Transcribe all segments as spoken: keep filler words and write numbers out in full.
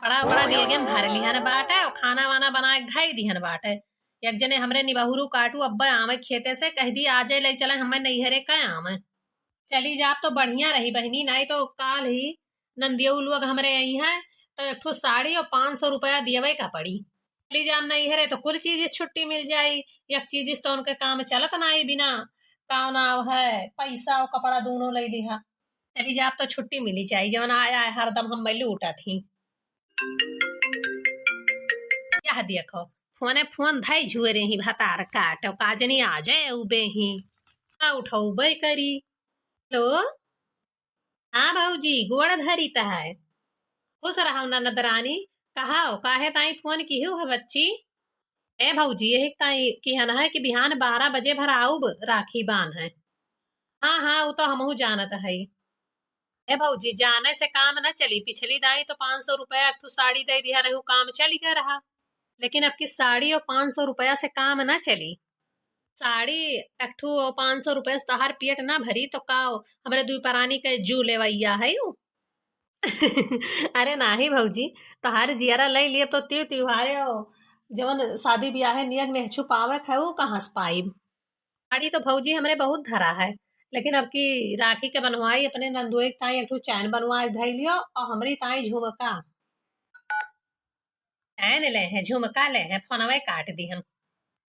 कपड़ा उपड़ा बैगे में भर लिहन बाटे और खाना वाना बनाए के धई दिहन बाटे। एक जने हमरे निबहुरू काटू अब्बे आवे खेते से, कहि दी आजे लइ चले हमें नैहरे का आवे। चली जाब तो बढ़िया रही बहिनी, नाहीं तो काल ही नंदियऊ लोग हमरे अइहैं तो एक ठो साड़ी और पाँच सौ रुपया दियवे का पड़ी। चली जाब नैहरे तो कुल चीज छुट्टी मिल जाई, एक चीज से तो उनके काम चलत नाहीं बिना। का नाव है, पैसा और कपड़ा दोनों लइ लिहा। चली जाब तो छुट्टी मिली जाई, जवन आया है हरदम हम लूटत ही। यह देखो, फोने फोन धई झुअरे ही भतार काट, का जनी आ जाए उबे ही। का उठउबे करी। हेलो, हाँ भौजी, गोड़ धरी तहै। खुश रहौ ननद रानी। कहाओ, काहे ताई फोन किहू है बच्ची? ए भौजी, यही ताई किहन है कि बिहान बारह बजे भर आउब राखी बान्है। हाँ, हाँ, उ तो हमहू जानत हई। ए भौजी, जाने से काम न चली। पिछली दाई तो पाँच सौ रुपया एक ठो साड़ी दे दिया रहू, काम चल गया रहा। लेकिन अब की साड़ी और पाँच सौ रुपया से काम न चली। साड़ी एक ठो और पाँच सौ रुपया से तोहार पेट ना भरी तो का हमरे दुई परानी के जू लेवैया है यू? अरे नाही भौजी, तोहार जियरा लइ लिए तो त्यू त्योहारे और जवन शादी ब्याहे नियग नेह छुपावे है, उ कहाँ से पाइब? साड़ी तो भौजी हमरे बहुत धरा है, लेकिन अब की राखी के बनवाई अपने नंदोई के ताई एक ठो चैन बनवाए धइ लियो और हमरी ताई झुमका। चैन ले हैं, झुमका ले हैं, फोनवे काट दिहन।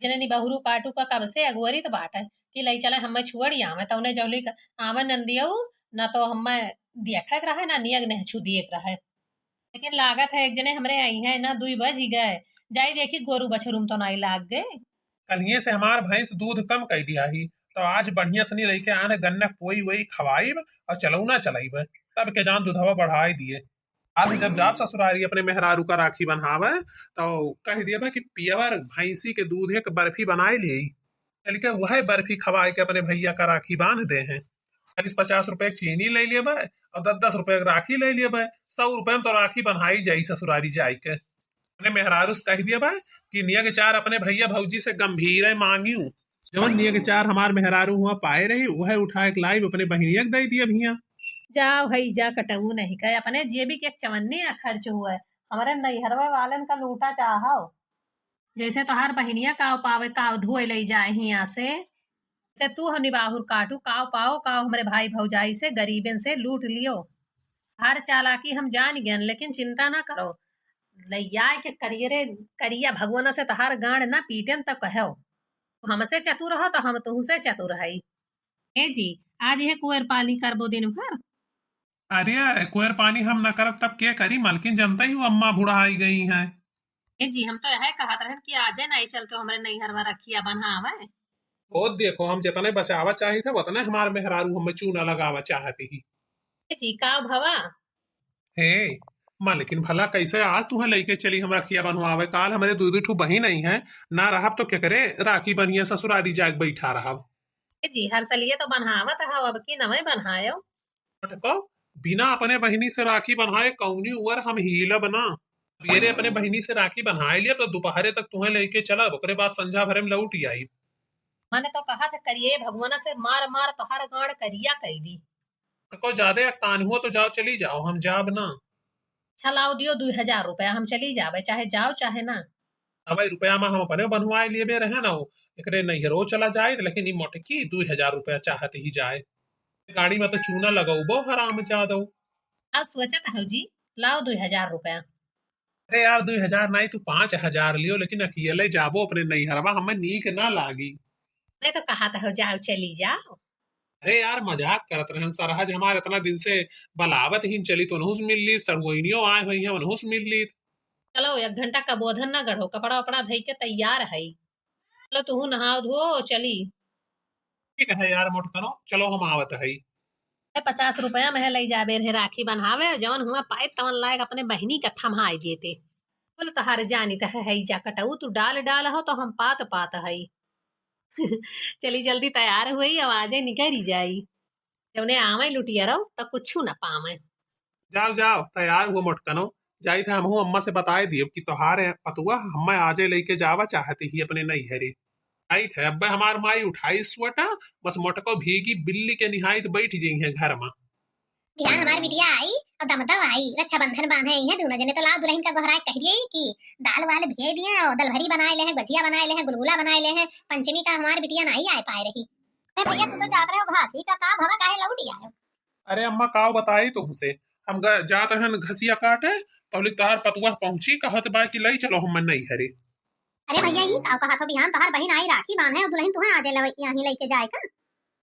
जने निबहुरू काटू का कब से अगोरित बाटे कि लइ चले हमें छुअड़ी आवे, तउने जौली क-, आवे नंदियऊ, ना तो हमें देखत रहे, ना नियग नेह छु दियत रहे। लेकिन लागत है एक जने हमरे अइहैं ना, दुई बजि गए। जाई देखी गोरू बछरू में तो नाई लाग गए। कलिए से हमार भैंस दूध कम कइ दिया ही, तो आज बढ़िया सनी लइके आने गन्ना पोई वोई खवाइब और चलौना चलाइब, तब के जान दूधवा बढ़ाई दिए। आज जब जाब ससुरारी अपने मेहरारू का राखी बन्हावे, तो कहि दिया बा कि पियवर भैंसी के दूधे के बर्फी बनाए लिए, चल के वह बर्फी खवाए के अपने भैया का राखी बांध दे हैं। चालीस पचास रुपए के चीनी लइ लिए बा और दस दस रुपए के राखी लइ लिए बा। सौ रुपए में तो राखी बन्हाई जाई ससुरारी जाए के। अपने मेहरारू से कहि दिया बा कि नियग चार अपने भैया भौजी से गंभीर है मांगियो। जवन नियग चार हमार मेहरारू हुआ पाए रही, वह उठाए के लाइब अपने बहिनिया के दइ दिया भैया। जाओ हई जा कटऊ नहीं कहे, अपने जेबी के एक चवन्नी ना खर्च हुआ है, हमरे नैहरवे वालन का लूटा चाहो। जैसे तोहार बहिनिया काव पावे, काव ढोए लइ जाए हियाँ से, से तू हो निबाहुर काटू, काव पाओ, काव हमरे भाई भौजाई से, गरीबन से लूट लियो। हर चालाकी हम जान गयन, लेकिन चिंता ना करो, लइयाए के करियरे, करिया भगवान से तोहार गांड ना पीटेन त कहो। हमसे चतुर हो तो हम तुहसे चतुर हई। ए जी, आज ये कुएर पानी करबो दिन भर? अरे, कुएर पानी हम न करब तब के करी? मालकिन जनता ही वो अम्मा बुढ़ाई गई हैं। ए जी, हम तो यह कहत रहन कि आजे नहीं चलते हमरे नैहरवा रखिया बन्हावे। ओ देखो, हम जितने बचावा चाहित है उतने हमार मेहरारू हमें चूना लगावा चाहती ही। ए जी, का भवा? हे, मालकिन भला कैसे आज तुहें लइके चली हम रखिया बन्हवावे? काल हमरे दुइ दुइ ठू बहिन आई हैं, ना रहब तो केकरे राखी बनिया ससुरारी जाके बैठा रहब। ए जी, हर सलिए तो बन्हावत हव, अब की नवे बन्हायो। मटको, बिना अपने बहिनी से राखी बन्हाए कौनी उअर हम हीलब ना। सवेरे अपने बहिनी से राखी बन्हाए लिया तो दोपहरे तक तुहें लइके चलब, ओकरे बाद संझा भरे में लौट आइब। मने तो कहा था करिए भगवान से मार मार तोहर गांड करिया कई दी। मटको, ज्यादा अकतान हुआ तो जाओ, चली जाओ, हम जाब ना। अच्छा लाओ दियो दुई हजार रुपया, हम चली जाबे, चाहे जाओ चाहे ना। अबे रुपया में हम अपने बनवाए लिए बे रहे ना, वो एकरे नैहरो चला जाए, लेकिन ई मोटकी दुई हजार रुपया चाहत ही जाए। गाड़ी में तो चूना लगौबो हराम जादो। अब सोचत हौ जी, लाओ दुई हजार रुपया। अरे यार, दुई हजार नहीं, तू पाँच हजार लियो, लेकिन अकेले जाबो अपने नैहरवा, हमें नीक ना लागी। नहीं तो कहा तो हो, जाओ, चली जाओ। अरे यार, मजाक करत रहन, सरहज हमार इतना दिन से बलावत ही चली, तो उनहू से मिल ली, सड़ुआइनियो आए हुई हैं, उनहू से मिल ली। चलो, एक घंटा का बोधन ना गढ़ो, कपड़ा उपड़ा धई के तैयार है। चलो, तुहू नहाओ धो, चली। ठीक है यार मोटकनो, चलो हम आवत है। ए, पचास रुपया में है, लई जाबे रहे राखी बन्हावे, जवन हुआ पाइब तवन लायक अपने बहिनी का थम्हाई देते। बोले, "तोहार जानी त है, है जा कटऊ, तू डाल डाल हो तो हम पात पात हई।" चली जल्दी तैयार हुई, अब आजे निकरी जाई। जौने आवे लुटियरौ त कुछु न पावे। जाओ, जाओ, तैयार हुआ मोटकनो। जाइत है हमहू अम्मा से बताए दियब कि तोहार पतुआ हम्मे आजे लइके जावा चाहती ही अपने नैहरे। जाइत है, अब्बे हमार माई उठाई स्वेटर, बस मोटको भीगी बिल्ली के निहाइत बैठ जइहैं घर में। बिहान हमार बिटिया आई और दमदम आई, रक्षाबंधन बांधे आई है दोनों जने, तो लाओ दुलहिन का गोहराए कह दिए कि दाल वाल भिए दिए और दलभरी बनाए ले हैं, गुजिया बनाए ले हैं, गुलगुला बनाए ले हैं, पंचमी का हमार बिटिया नाई आए पाए रही। अरे भैया, तू तो जात रहे हो घासी का, का भवा काहे लौट आए हो? अरे अम्मा, का बताई तुमसे, हम ग-, जात रहन घसिया काटे, तौलिक तहार पतुआ पहुंची, कहत बा कि लई चलो हम नैहरे। अरे भैया, ई का कहत हो, बिहान तोहार बहिन आई राखी बांधे और दुलहिन तुहें आजे लवे-, यहीं लइके जाए का?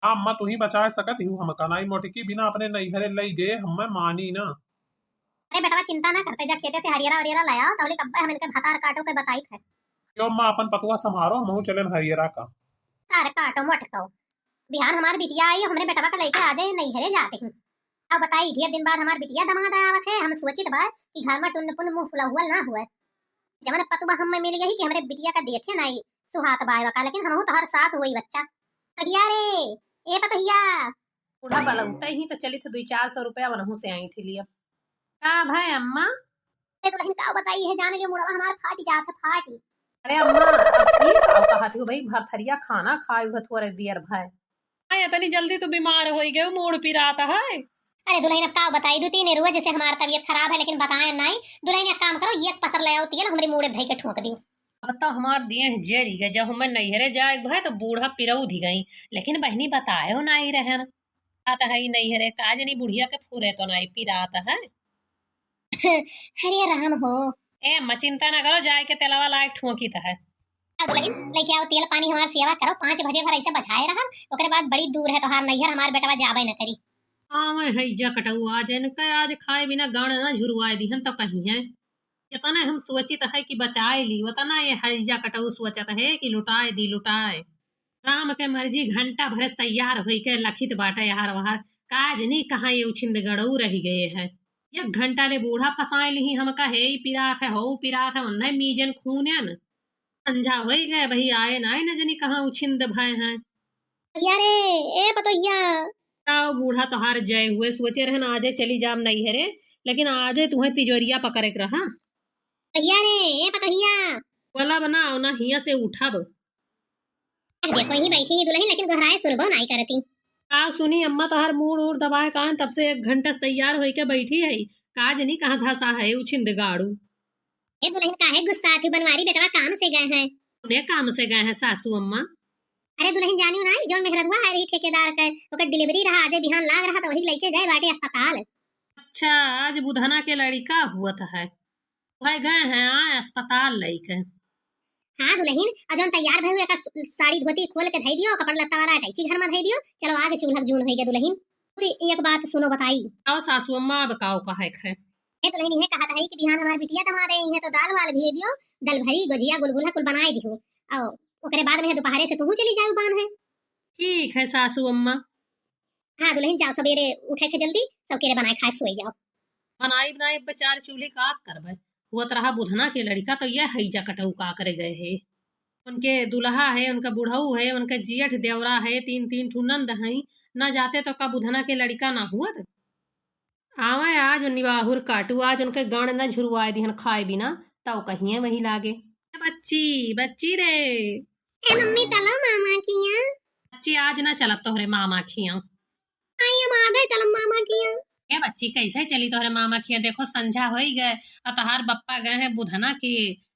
हाँ अम्मा, तू ही बचाए सकत ही हमका, नाई मोटकी बिना अपने नैहरे लई गए, हमें मानी ना। अरे बेटवा, चिंता ना करते, जा खेते से हरियरा वरियरा ले आओ, तौलिक अब्बे हम इनके भतार काटो के बताई थे। क्यों अम्मा, अपन पतुआ संभारो, हमहू चलेन हरियरा का। तार काटो मोटको, बिहान हमार बिटिया आई, हमरे बेटवा का लइके आ जाए, नैहरे जाते हैं। अब बताई, ढेर दिन बाद हमार बिटिया दमाद आवत है, हम सोचित बा कि घर में टुन्न पुन्न मुंह फुला हुआ ना हुआ। जवन पतुआ हमें मिल गई कि हमरे बिटिया का देखे नाई सुहात बाय का, लेकिन हमहू तोहर सास होई बच्चा। अगिया रे, ए पतोहिया। बूढ़ा बलौते ही तो चलित दुई चार सौ रुपया वनहू से आई थी लिया। का भाई अम्मा? अरे दुलहिन का बताई है, जान के मुड़वा हमार फाटी जात है, फाटी। अरे अम्मा, अब की का कहत हो भाई, भरथरिया खाना खाए हुए थोड़े दियर भाई। हाँ, इतनी जल्दी तो बीमार होई गए, मूड़ पिरात है। अरे दुलहिन, अब का बताई, दो तीन रोज से हमार तबीयत खराब है, लेकिन बताए नाई। दुलहिन, एक काम करो, एक पसर ले आओ तेल, हमरे मूड़े धई के ठोंक दियो। अब तो हमार देह जरी गए, जब हमें नैहरे जाए के भय तो बूढ़ा पिरऊ धी गई, लेकिन बहिनी बताए हो नाई रहन। बात है नैहरे, का जनी बुढ़िया के फुरे तो नाई पिरात है। हरे राम हो। ए अम्मा, चिंता ना करो, जाए के तेलवा लायक ठोंकी त है। अब लई, लेके आओ तेल पानी, हमार सेवा करो, पाँच बजे भर ऐसे बजाए रहा, ओकरे बाद बड़ी दूर है तोहार नैहर, हमार बेटवा जाबे न करी। आवे हैजा कटऊ, आज इनका आज खाए बिना गाड़ ना झुरवाए दिहन तो कहीं है। इतने हम सोचित है कि बचाए ली, उतना ये हैजा कटऊ सोचत है कि लुटाए दी, लुटाए। राम के मर्जी, घंटा भर से तैयार होई के लखित बाटे यार वहार, काज नहीं कहाँ ये उछिंद गड़ऊ रह गए है। एक घंटा ले बूढ़ा फंसाए लिही हमका, हे ई पिरात है, हो पिरात है, उन्हें मीजन खूनन। संझा होई गए, वही आए ना, आए न जनी कहाँ उछिंद भय हैं। अरे, ए पतोहिया। का बूढ़ा तोहार जय हुए, सोचे रहन आजे चली जाब नैहरे, लेकिन आजे तुहें तिजोरिया पकड़े के रहा। अरे, ए पतोहिया। बोला बनाओ ना, हिया से उठब। अरे, देखो, यहीं बैठी ही दुलहिन, लेकिन गोहराए सुनबो नाई करती। का सुनी अम्मा, तोहार मूड़ ऊड़ दबाए कान, तब से एक घंटा से तैयार होई के बैठी है। का जनी कहाँ धसा है उछिंद गाड़ू। ए दुलहिन, काहे गुस्सा थी? बनवारी बेटवा काम से गए हैं। उन्हें काम से गए हैं सासू अम्मा। अरे दुलहिन, जानियो ना, जौन मेहररुआ आए रही ठेकेदार के, ओकर डिलीवरी रहा, आजे बिहान लाग रहा, तो वही लइके गए बाटे अस्पताल। अच्छा, आज बुधना के लड़िका हुआ था है। वह गए हैं आए अस्पताल लइके। हाँ दुलहिन, और जौन तैयार भई हुए का साड़ी धोती खोल के धई दियो, कपड़ा लत्ता वाला अटैची घर में धई दियो। चलो आगे चूल्हा जून होई गया दुलहिन। पूरी एक बात सुनो बताई। आओ सासू अम्मा, अब काओ कहे खे। ए दुलहिन, ये कहत है कि बिहान हमार बिटिया दमाद आई है तो दाल वाल भी दियो, दल भरी, गोजिया, गुलगुला कुल बनाए दियो। और ओकरे बाद में दोपहरे से तुहू चली जाओ बांध है। ठीक है सासू अम्मा। हाँ दुलहिन, जाओ सबेरे उठे के जल्दी, सबकेरे बनाए खाए सोई जाओ। बनाई बनाई बेचार चूल्ही का करबे, हुआ तरह बुधना के लड़िका तो यह हैजा कटऊ का करे गए है। उनके दुल्हा है, उनका बुढ़ऊ है, उनका जेठ देवरा है, तीन तीन ठू नंद हैं, न जाते तो का बुधना के लड़िका ना हुआ। आवे आज निबाहुर काटू, आज उनके गांड न झुरवाए दिहन खाए बिना, तौ कहिए वही लागे। ए बच्ची, बच्ची रे। ए मम्मी, तलो मामा किया। बच्ची, आज ना चलब तोहरे मामा खिया। आई हम आ गए तलो मामा किया। ए बच्ची, कैसे चली तोहरे मामा खिया? देखो संझा होई गए और तोहार बप्पा गए हैं बुधना के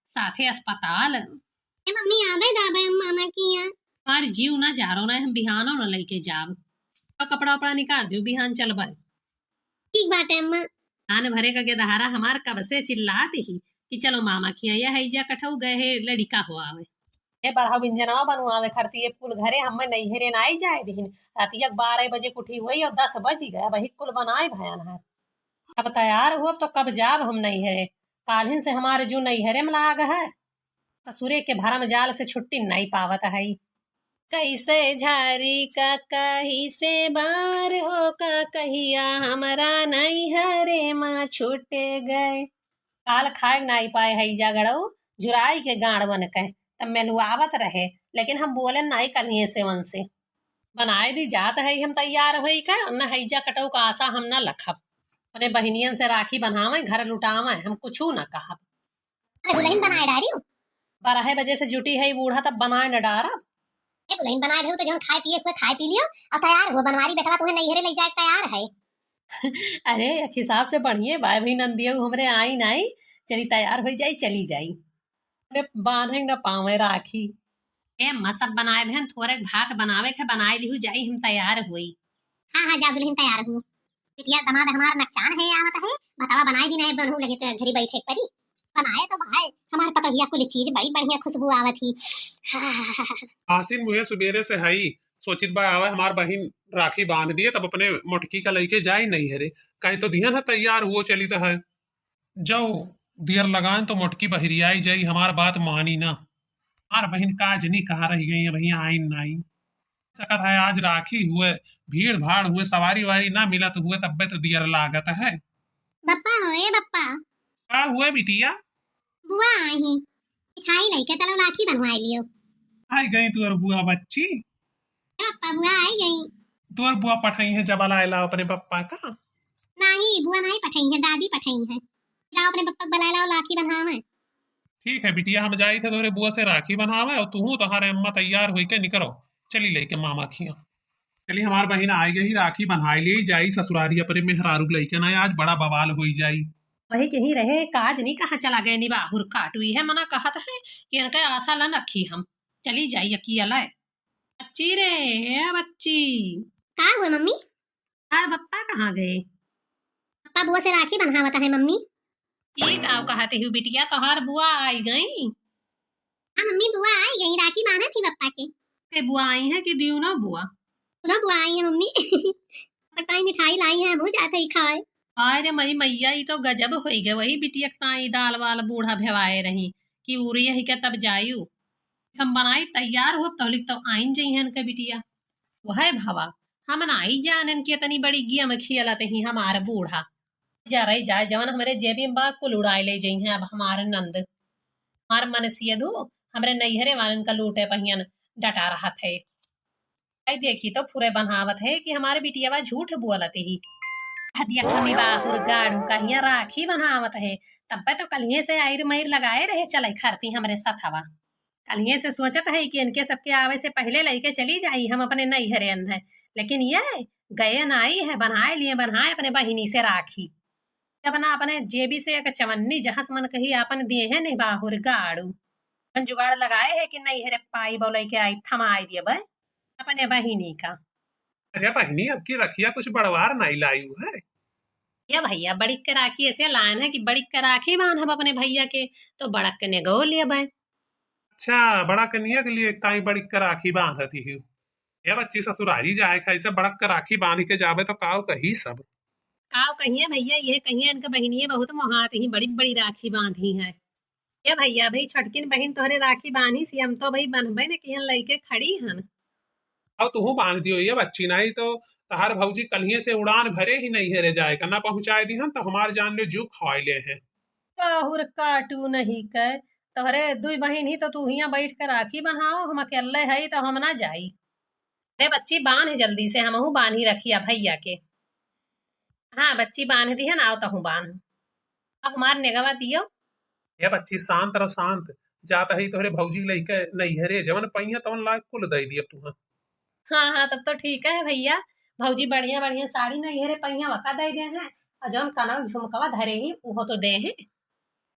साथे अस्पताल। ए मम्मी, आ गए दादा हम मामा किया। हमार जीव ना जा रहो ना, हम बिहानो ना लेके जाब। तो कपड़ा उपड़ा निकाल दियो, बिहान चलबे। ठीक बाटे अम्मा। कान भरे का गेदहारा हमार कब से चिल्लात ही कि चलो मामा खिया, यह हैजा कटऊ गए है लड़िका हो आवे। ए बरहा बिंजनवा बनवावे खरती, ये कुल घरे हमें नैहरे नाई जाए दिहिन। रातिया के बारह बजे के उठी हुई और दस बज गए, वही कुल बनाए भयन है। अब तैयार हो, अब तो कब जाब हम नैहरे। काल्हिन से हमारे जू नैहरे में लाग है। ससुरे के भरम जाल से छुट्टी नाई पावत है। कैसे झारी का कही से बार हो का कहिया हमरा नैहरे मा छूटे गए। काल खाए नाई पाए हैजा गड़ऊ, झुराई के गांड बन के, तब मेलुआवत रहे, लेकिन हम बोले नाई कलिए से उनसे। बनाए दी जात है हम तैयार होई के, न हैजा कटऊ का आशा हम न लखब। अपने बहिनियन से राखी बन्हावे, घर लुटावे, हम कुछू न कहब। अरे दुलहिन बनाए डारी। बारह बजे से जुटी है बूढ़ा, तब बनाए न डारब। ए दुलहिन बनाए भेऊ तो जौन खाए पिए हुए खाए पी लियो और तैयार हो, बनवारी बेटवा तुम्हें नैहरे ले जाए तैयार है। अरे, एक हिसाब से बढ़िया बाय भाई, नंदियो हमरे आई नाई, चली तैयार होई जाई, चली जाई। अरे, बांधे न पावे राखी। ए अम्मा, सब बनाए बहन, थोरे भात बनावे के, बनाए लिहू जाई, हम तैयार होई। हाँ, हाँ, जाओ दुल्हन, तैयार हो। बिटिया, दामाद हमार नकचान है, आवत है, भतवा बनाए दी ना, बनहू लगे तो घरी बैठे परी। बनाए तो भाई, हमार पतोहिया कुल चीज बड़ी बढ़िया खुशबू आवत ही। हाँ। आसिन मुहे सुबेरे से हई, सोचित बा आवे हमार बहिन राखी बांध दिए, तब अपने मोटकी का लइके जाई नैहरे, कहीं तो दिहन है तैयार हुओ चली तो है। जाओ, दियर लगान तो मोटकी बहिरियाई जाई, हमार बात मानी ना। हमार बहिन का जनी कहाँ रह गई है भैया, आइन नाई। सकत है आज राखी हुए, भीड़ भाड़ हुए, सवारी वारी ना मिलत हुए, तब्बे तो दियर लागत है। बप्पा हो, ए बप्पा। का हुए बिटिया? बुआ आई ही, मिठाई लइके तलो राखी बनवाए लियो। आई गई तुअर बुआ बच्ची। ए बप्पा, बुआ आई गई। तुअर बुआ पठाई है जब लाए ला अपने बप्पा का। नाही, बुआ नाही पठाई है, दादी पठाई है। जाओ अपने बप्पा के बुलाए लाओ, राखी बंधावे। ठीक है बिटिया, हम जाई थे तोरे बुआ से राखी बंधावे और तू तोहारे अम्मा तैयार होई के निकरो, चली लेके मामा खिया। चली हमार बहिन आई गई, राखी बंधाई ली जाई ससुरारी अपने मेहरारू लइके ना, आज बड़ा बवाल होई जाई। वही कहीं रहे, काज नहीं कहाँ चला गए निबाहुर काटू, यह मना कहत है कि इनके आशा लन रखी हम, चली जाई अकिया लाए। बच्ची रे, ए बच्ची। का हुआ मम्मी? अरे बप्पा कहाँ गए? पप्पा बुआ से राखी बंधावत है मम्मी। ये का कहत ही बिटिया, तोहार बुआ आई गई? हाँ मम्मी, बुआ आई गई, राखी बांधत ही बप्पा के। ए बुआ आई है कि दियो ना बुआ? ना बुआ आई है मम्मी। पता ही मिठाई लाई है, हमहू जात ही खाए। हाय रे मरी मैया, ई तो गजब होई गए, वही बिटिया के साई दाल वाल बूढ़ा भेवाए रही कि उरी यही के तब जायू। हम बनाई तैयार हो, तौलिक तो आइन जइहन के बिटिया। वह भवा, हम नाई जानन कि इतनी बड़ी गेम खेलत ही हमार बूढ़ा। जा रही जाए, जवन हमरे जेबी में बा, कुल उड़ाए ले जइहें अब हमार नंद। हमार मन सियधु, हमरे नैहरे वालन का लूटे पहियन डटा रहत है। आई देखी तो फुरे बनावत है कि हमारे बिटियावा झूठ बोलत ही। हदिया खमी बाहुर गाड़ू कहिया राखी बनावत है, तब्बे तो कल्हिए से आइर मइर लगाए रहे चले खरती हमरे सथवा। कल्हिए से सोचत है कि इनके सबके आवे से पहिले लइके चली जाई हम अपने नैहरे अंधे, लेकिन ये गए नाई है, बनाए लिए बनाए अपने बहिनी से राखी। जब ना अपने जेबी से एक चवन्नी जहस मन कही आपन दिए है नहीं बाहुर गाड़ू। अपन जुगाड़ लगाए है कि नैहरे पाई बोले के आई थमाए दिए बे अपने बहिनी का। अरे बहिनी, अब की रखिया कुछ बड़वार नाई लायू है? ये भैया, बड़िक के राखी ऐसे लायन है कि बड़िक के राखी बांधब अपने भैया के, तो बड़क के नेगो लेबे। अच्छा, बड़ा कनिया के लिए ताई बड़िक के राखी बांधत ही। ये बच्ची ससुरारी जाए खाई से बड़क के राखी बांध के जाबे तो काव कही सब? काव कहिए भैया, ये कहिए इनके बहिनिये बहुत मोहात ही, बड़ी बड़ी राखी बांधी है। ए भैया, भाई छोटकिन बहिन तोहरे राखी बांधी सी, हम तो भाई बंधबे न किहन लइके खड़ी हन। अब तुहू बांध दियो ये बच्ची, नाई तो तहार भौजी कल्हिए से उड़ान भरे ही नैहरे जाए का, ना पहुंचाए दिहन तो हमार जान ले जू खवाई ले हैं। बाहुर काटू नहीं के, तोहरे दुई बहिन ही तो तू हियां बैठ के राखी बंधाओ, हम अकेले हई तो हम ना जाई। अरे बच्ची, बांध जल्दी से, हमहू बांधी रखिया भैया के। हाँ बच्ची, बांध दिहन, आओ तहू बांध। अब हमार नेगवा दियो। ए बच्ची, शांत रहो, शांत। जात ही तोहरे भौजी लइके नैहरे, जवन पइहे तवन लाग कुल दई दियब तुहा। हाँ, हाँ, तब तो ठीक है भैया। भौजी बढ़िया, बढ़िया साड़ी नैहरे पइहे वका दई दे हैं, और जवन कनवा झुमकवा धरे ही, उहो तो दे हैं।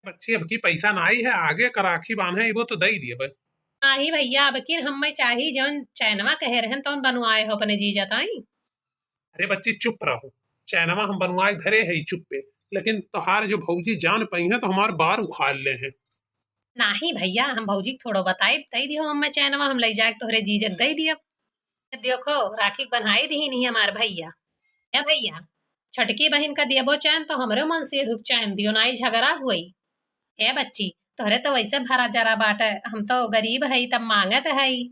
बच्ची, अब की पैसा नाई है, आगे का राखी बांधे, वो तो दई दियब। नाही भैया, अब की हम मैं चाही जवन चैनवा कहे रहन, तवन बनवाए हो अपने जीजा ताई। अरे बच्ची, चुप रहो। चैनवा हम बनवाए धरे है चुप्पे, लेकिन तोहार जो भौजी जान पइहे तो हमार बार उखाड़ ले हैं। नाही भैया, हम भौजी के थोड़ो बताई, दई दियो हमें चैनवा, हम लई जाके तोहरे जीजक दई दियब। देखो, राखी बन्हाई दिही नहीं हमार भैया। ए भैया, छोटकी बहिन का दियबो चैन तो हमरे मन से दुख चैन दियो, नाही झगड़ा हुई। ए बच्ची, तोहरे तो वैसे भरा जरा बाटे, हम तो गरीब हई, तब मांगत हई।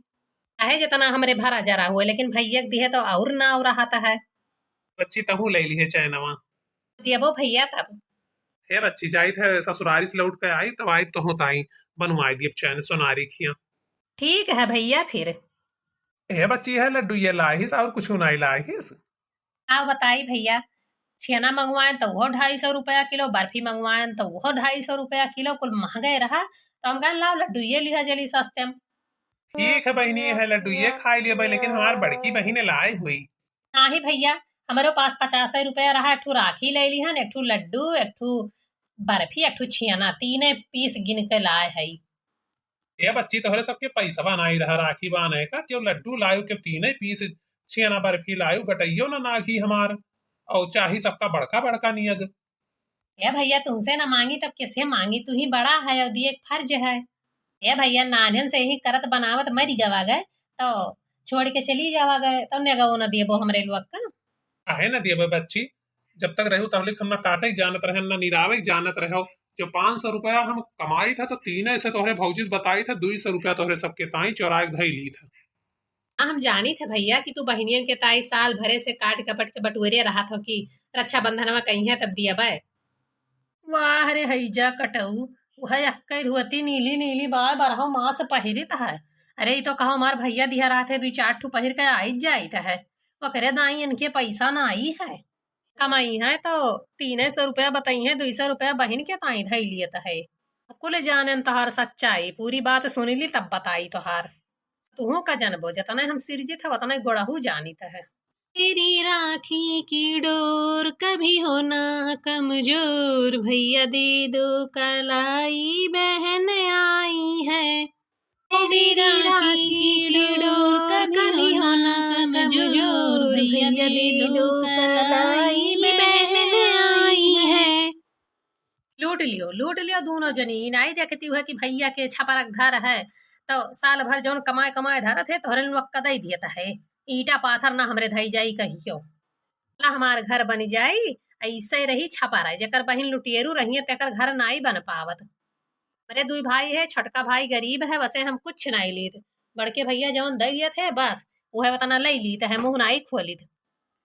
चाहे जितना हमरे भरा जरा हुए, लेकिन भैया के दिहे तो और नाव रहत है। बच्ची, तहू ले लिहे चैनवा। दियबो भैया तब। हे बच्ची, जाइत है ससुरारी से लौट के आई, तब आई तो होता ही बनवाई दिए चैन सोनारी खिया। ठीक है भैया फिर। हे बच्ची, है लड्डू ये लाहिस और कुछ नहीं लाहिस? का बताई भैया, छेना मंगवाएन तो वो ढाई सौ रुपया किलो, बर्फी मंगवाएन तो वो ढाई सौ रुपया किलो, कुल महंगे रहा। तो हम कहन, "लाओ लड्डू ये लिहा जली सस्ते में।" ठीक है बहिनी, है लड्डू ये खाई लिया भाई, लेकिन हमार बड़की बहिन लाए हुई। नाही भैया, हमरो पास पचासे रुपया रहा, एक ठू राखी लइ लिहन, एक ठू लड्डू, एक ठू बर्फी, एक ठू छियाना, तीने piece गिन के लाए हई। ए बच्ची, तोहरे सबके पैसवा नाई रहा राखी बान्हे का, केहू लड्डू लायु, केहू तीने piece छियाना बर्फी लायु, गटइयो ना नागी हमार, और चाही सबका बड़का बड़का नियग। ए भइया, तुमसे ना मांगी तब किससे मांगी, तू ही बड़ा है और दिए के फर्ज है। ए भइया, नान्हन से ही करत बनावत मरि गवा गए, तो छोड़ के चली जावा गए, तो नेगवो न देबो हमरे लोग का। काहे न देबे बच्ची, जब तक रहू तब तक हम न काटे जानत रहे, न निरावे जानत रहो। जो पाँच सौ रुपया हम कमाई था, तो तीने से तोहरे भौजी से बताई था, दुई सौ रुपया तोहरे सबके ताई चोराए के धई ली था। हम जानी थे भइया कि तू बहिनियन के ताई साल भरे से काट कपट के बटुअरे रहत हो कि रक्षाबंधनवा कहिया तब दियबे। वाह रे हैजा कटऊ, वह एक्कै धोती नीली नीली बाय बरहो मास पहिरित है। अरे, ई तो कहो हमार भइया दिया रहत है, दुई चार ठू पहिर के आइत जाइत है। ओकरे दाई इनके पैसा नाई है। कमाई है तो तीने सौ रुपया बताई है, दुई सौ रुपया बहिन के ताई धई लियत है। कुल जानेन तोहार सच्चाई, पूरी बात सुन ली तब बताई तोहार। तुहू का जनबो, जतने हम सिरजित है, उतने गोड़हू जानित है। तेरी राखी की डोर कभी हो ना कमजोर, भैया दे दो कलाई बहन आई है। तेरी राखी की डोर कभी हो ना कमजोर, भैया दे दो कलाई बहन आई है। लूट लियो, लूट लियो दूनो जनी। ई नाई देखती हुए कि भइया के छपरा के घर है, तो साल भर जौन कमाए कमाए धरत है, तोहरे लोग का दई दियत है। ईंटा पाथर ना हमरे धई जाई कहियो। ना हमार घर बनि जाई, ऐसे रही छपरा। जेकर बहिन लुटेरू रहिए, तेकर घर नाई बन पावत। हमरे दुई भाई है, छोटका भाई गरीब है, वसे हम कुछ नाई लीत। बड़के भइया जौन दई दियत है, बस, उहे उतना लई लीत है, मुँह नाई खोलित।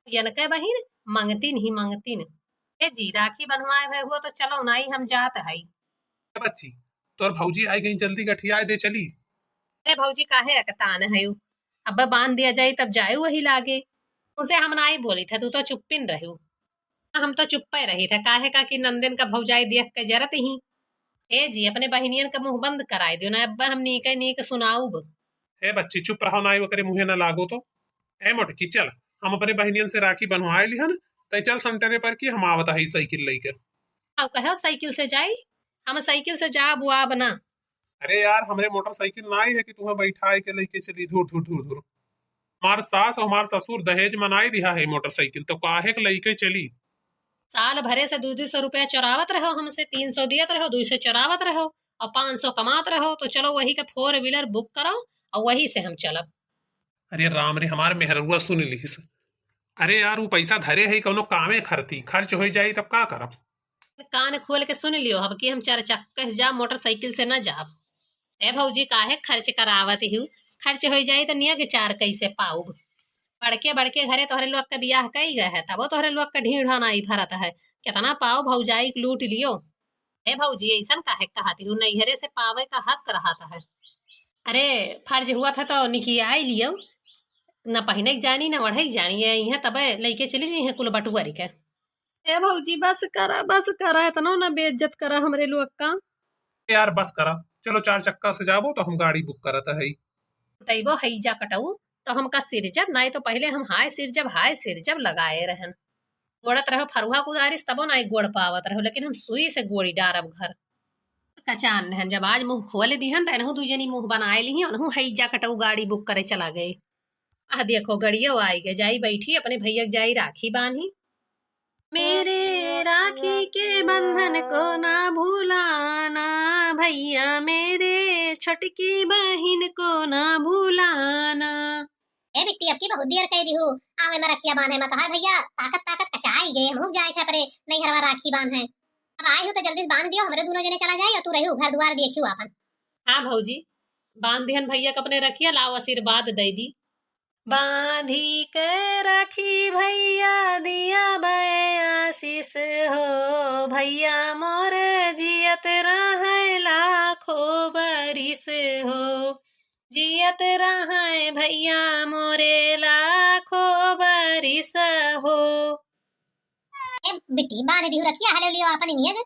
यनके बहिन मंगतिन ही मंगतिन। ए जी, राखी बन्हवाए भए हुआ तो चलो नाई, हम जात हई। ए बच्ची, तोर भौजी आई गई, जल्दी गठियाए दे चली। ए भौजी, काहे अकतान हयू? अब बांध दिया जाई तब जायू वही लागे। उसे हम नाई बोली थे, तू तो चुप्पिन रहू। हम तो चुप्पे रही थे, काहे का कि नंदन का भौजाई देख के जरत ही। ए जी, अपने बहिनियन का मुँह बंद कराए दियो ना, अब हम नीके नीक सुनाउब। ए बच्ची, चुप रहो, नाई ओकरे मुँहे ना लागो तो। ए मोटकी, चल, हम अपने बहिनियन से राखी बन्हवाए लिहन, तै चल सेंटरे पर कि हम आवत हई साइकिल लइके। अब कहो साइकिल से जाई, हम साइकिल से जाब आब ना। अरे यार, हमरे मोटरसाइकिल नाई है कि तुम्हें बैठाए के लइके चली, धुर, धुर, धुर, धुर। हमार सास और हमार ससुर दहेज में नाई दिहा है मोटरसाइकिल, तो काहे के लइके चली? साल भरे से दू दू सौ रुपया चोरावत रहो हमसे, तीन सौ दियत रहो, दू सौ चोरावत रहो और पाँच सौ कमात रहो, तो चलो वही के four wheeler book करो और वही से हम चलब। अरे राम रे, हमार मेहरुआ सुन लिहिस। अरे यार, उ पैसा धरे है कौनो कामे खरती, खर्च हो जाई तब का करब? कान खोल के सुन लियो, अब कि हम चार चक्के से जाब, मोटरसाइकिल से ना जाब। ए भौजी, काहे खर्च करावत हिउ? खर्च हो जाई त नियग चार कैसे पाउब? बड़के बड़के घरे तोहरे लोग के बियाह कई गए है, तबो तोहरे लोग के ढीढ़ा नाई भरत है। कितना पाओ भौजाई के लूट लियो। ए भौजी, ऐसन काहे कहत हिउ? नैहरे से पावे का हक रहत है। अरे, फर्ज हुआ था तो निकियाई लियो। न पहिने के जानी, न ओढ़े के जानी। ये इहाँ तबे लइके चली जइहें कुल बटुअरी के। ए भौजी, बस करा, बस करा, इतनो ना बेइज्जत करा हमरे लोग का। यार, बस करा, चलो चार चक्का से जाबो तो हम गाड़ी book करत हई। उठैबो हई जा कटऊ, तो हमका सिरजब, नाई तो पहिले हम हाय सिरजब, हाय सिरजब लगाए रहन। गोड़त रहो फरुहा कुदारी से, तबो नाई गोड़ पावत रहो, लेकिन हम सुई से गोड़ी डारब घर। कचान रहन, जब आज मुँह खोल दिहन, त एनहू दुई जनी मुँह बनाए लिही, ओनहू हई जा कटऊ गाड़ी book करे चला गए। आह, देखो, गड़ियो आई गए, जाई बैठी, अपने भैया के जाई राखी बांधी। मेरे राखी के बंधन को ना भुलाना, भैया मेरे छोटकी बहिन को ना भुलाना। ए बिट्टी, अब की बहुत देर कह दिहू, आवे में रखिया बांधे में तोहार भैया ताकत ताकत कचाई गए, हमहू जाए थे अपने नैहरवा राखी बांधे। अब आई हूँ तो जल्दी से बांध दियो, हमरे दोनों जने चला जाए और तू रहू घर दुआर देखियो आपन। हाँ भौजी, बांध दिहन भैया के अपने रखिया, लाओ आशीर्वाद दे दी। बांधी के राखी भैया दिया बे आशीष हो, भैया मोर जियत रहे लाखों बरिस हो, जियत रहे भैया मोरे लाखों बरिस हो। ए बिट्टी, बांध दिहू रखिया, हले लियो आपन नियग।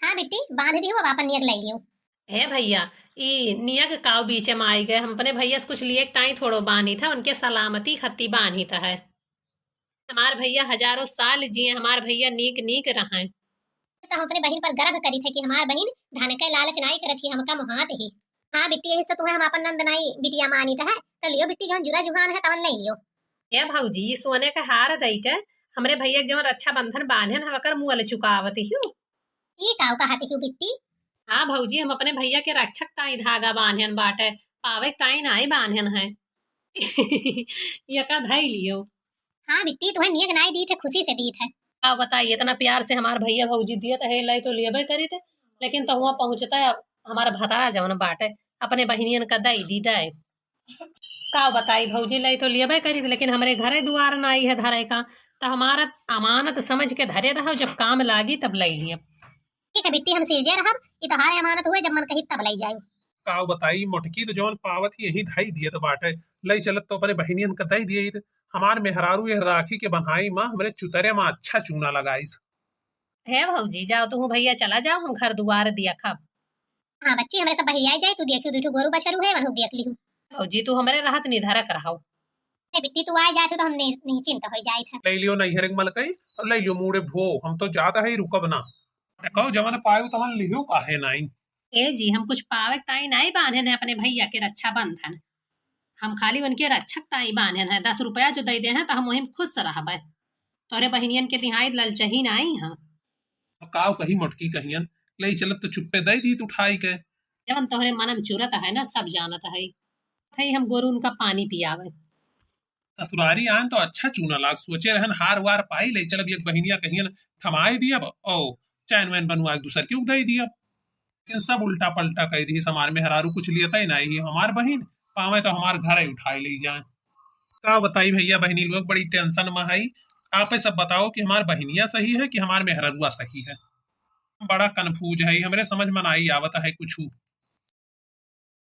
हाँ बिट्टी, बांध दिहू, अब आपन नियग ले लियो। हे भैया, ई नियग काऊ बीचे में आई गए, हम अपने भैया से कुछ लिए ताई थोड़ो बांधी था, उनके सलामती खत्ती बांधी था है। हमार भइया हजारों साल जिए, हमार भइया नीक नीक रहैं। तो हम अपने बहिन पर गर्व करित है कि हमार बहिन धन के लालच नाई करत ही, हमका मोहात ही। हाँ बिट्टी, यही से तुम्हें हम अपन नंद नाई बिटिया मानित है। तो लियो बिट्टी, जौन जुरा जुहान है तवन ले लियो। ए भौजी, ई सोने के हार दई के हमरे भइया के जौन रक्षाबंधन बान्हन है, ओकर मुअल चुकावत हियो। ई काउ कहत हियो बिट्टी? हाँ भौजी, हम अपने भइया के रक्षक ताई धागा बान्हन बाटे, पावे ताई नाई बान्हन है। यका धई लियो। हाँ बिट्टी, तुम्हें नियक नाई दीत है, खुशी से दीत है। का बताई, इतना प्यार से हमार भइया भौजी दियत है, लई तो लेबे करित, लेकिन तो हुआ पहुँचता है हमार भतारा जौन बाटे, अपने बहिनियन का दई दी दे। का बताई भौजी, लई तो लेबे करित, लेकिन हमरे घरे दुआर नाई है धरे का, तो हमारा अमानत समझ के धरे रहो, जब काम लागी तब लई लियब। ठीक है बिट्टी, हम सिरजे रहब, ई तोहार अमानत हुए, जब मन कही तब लई जाई। का बताई मोटकी, तो जौन पावत ही यही धई दियत बाटे, लई चलत तो अपने बहिनियन का दई दिए। हमार मेहरारू यह राखी के बन्हाई मा हमरे चुतरे मा अच्छा चूना लगाइस। हे भौजी, जाओ तुहू भइया चला जाओ, हम घर दुआर दिया खाब। हाँ बच्ची, हमरे सब बहिरियाई जाई, तू देखियो दुई ठो गोरू बछरू है, वनहू देख लिहू। भौजी तू हमरे रहत निधरक रहो। ए बिट्टी, तू आए जात हो तो हम नि-, निश्चिंत हो जाइत है। लई लियो नैहर के मलकई और लई लियो मूड़े भो, हम तो जात है, रुकब ना। देखो जवन पायो तवन लिहो, काहे नाई। ए जी, हम कुछ पावे ताई नाई बान्हन है अपने भइया के रक्षाबंधन, हम खाली उनके रक्षक ताई बान्हन है। दस रुपया जो दई दे हैं तो हम वही में खुश रहबे। तोहरे बहिनियन के दिहाई ललचही नाई हम। अब काव कही मोटकी कहियन, लई चलत तो चुप्पे दई दीत उठाई के। जवन तोहरे मनम चुरत है ना, सब जानत है। थई हम गोरू उनका पानी पियावे। ससुरारी आन तो अच्छा चूना लाग, सोचे रहन हार वार पाई, लई चलब एक बहिनिया कहियन थमाई दियब, ओ चैन वैन बनवा के दूसर के दई दियब। लेकिन सब उल्टा पल्टा कह दी, हमार मेहरारू कुछ लियत ही नाई, हमार बहिन पावे तो हमार घर ही उठाए ले जाए। का बताई भइया, बहिनी लोग बड़ी tension में है। आप सब बताओ कि हमार बहिनिया सही है कि हमार मेहरारुआ सही है। बड़ा confuse है, हमरे समझ में नाई आवत है कुछ।